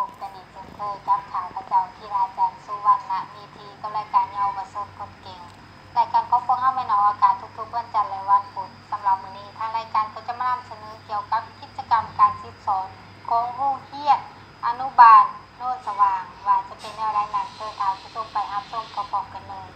ພົບກັນອີກເຊັ່ນເຄີຍກັບຂ້າພະເຈົ້າ ທີລາຈັນ ສຸວັນນະເມທີ ກັບລາຍການເຍົາວະຊົນຄົນເກັ່ງ. ລາຍການຂອງພວກເຮົາແມ່ນອອກອາກາດທຸກໆວັນຈັນ ແລະ ວັນພຸດ. ສຳລັບມື້ນີ້ ທາງລາຍການກໍຈະມານຳສະເໜີກ່ຽວກັບກິດຈະກຳການສືບສອນຂອງໂຮງຮຽນອະນຸບານໂນນສະຫວ່າງ ວ່າຈະເປັນແນວໃດນັ້ນ, ເຊີນທ່ານຜູ້ຊົມໄປຮັບຊົມພ້ອມໆກັນເລີຍ.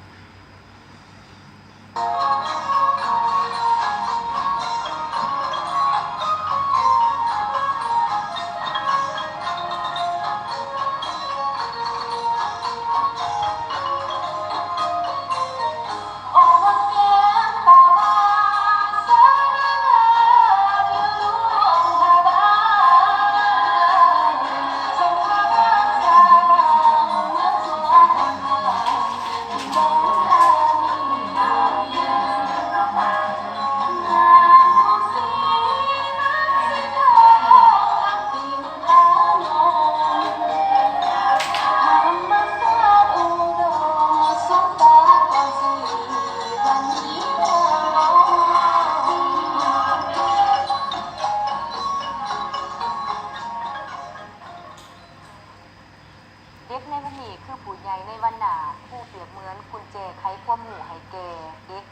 ເດັກໃນວັນນີ້ຄືຜູ້ໃຫຍ່ໃນວັນໜ້າ, ຄູປຽບເໝືອນກຸນແຈໄຂຄວາມຮູ້ໃຫ້ແກ່ເດັກ.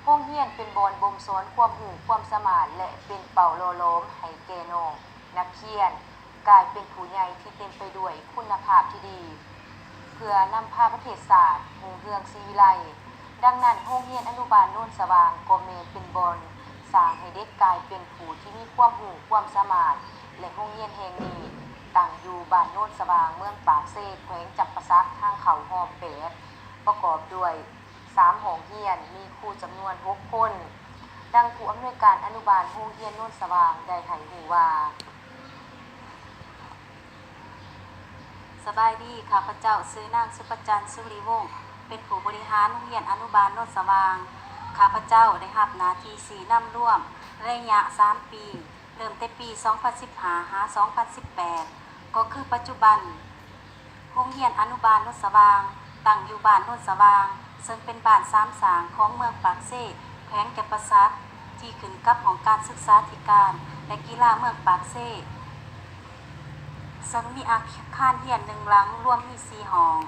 ໂຮງຮຽນເປັນບ່ອນບົ່ມສອນຄວາມຮູ້ຄວາມສາມາດ ແລະ ເປັນເປົ້າຫຼໍ່ຫຼອມໃຫ້ແກ່ນ້ອງນັກຮຽນ ກາຍເປັນຜູ້ໃຫຍ່ທີ່ເຕັມໄປດ້ວຍຄຸນນະພາບທີ່ດີ ເພື່ອນຳພາປະເທດຊາດຮຸ່ງເຮືອງສີວິໄລ. ດັ່ງນັ້ນ, ໂຮງຮຽນອະນຸບານໂນນສະຫວ່າງກໍແມ່ນເປັນບ່ອນສ້າງໃຫ້ເດັກກາຍເປັນຜູ້ທີ່ມີຄວາມຮູ້ຄວາມສາມາດ ແລະ ໂຮງຮຽນແຫ່ງນີ້ຕັ້ງຢູ່ບ້ານໂນນສະຫວ່າງ ເມືອງປາກເຊ ແຂວງຈຳປາສັກ, ທາງເຂົ້າຫ້ອມແປດ ປະກອບດ້ວຍ ສາມຫ້ອງຮຽນ, ມີຄູຈຳນວນຫົກຄົນ. ດັ່ງຜູ້ອຳນວຍການອະນຸບານໂຮງຮຽນໂນນສະຫວ່າງໄດ້ໃຫ້ຮູ້ວ່າ, ສະບາຍດີ, ຂ້າພະເຈົ້າຊື່ນາງ ສຸພະຈັນ ສຸລິວົງ, ເປັນຜູ້ບໍລິຫານໂຮງຮຽນອະນຸບານໂນນສະຫວ່າງ. ຂ້າພະເຈົ້າໄດ້ຮັບໜ້າທີ່ຊີ້ນຳລວມໄລຍະສາມປີ, ເລີ່ມແຕ່ປີສອງພັນສິບຫ້າ ຫາ ສອງພັນສິບແປດ, ກໍຄືປັດຈຸບັນ ໂຮງຮຽນອະນຸບານໂນນສະຫວ່າງ ຕັ້ງຢູ່ບ້ານໂນນສະຫວ່າງ ເຊິ່ງເປັນບ້ານສາມສ້າງຂອງເມືອງປາກເຊ ແຂວງຈຳປາສັກ ທີ່ຂຶ້ນກັບຫ້ອງການສຶກສາທິການ ແລະ ກິລາເມືອງປາກເຊ, ເຊິ່ງມີອາຄານຮຽນໜຶ່ງຫຼັງ ລວມມີສີ່ຫ້ອງ.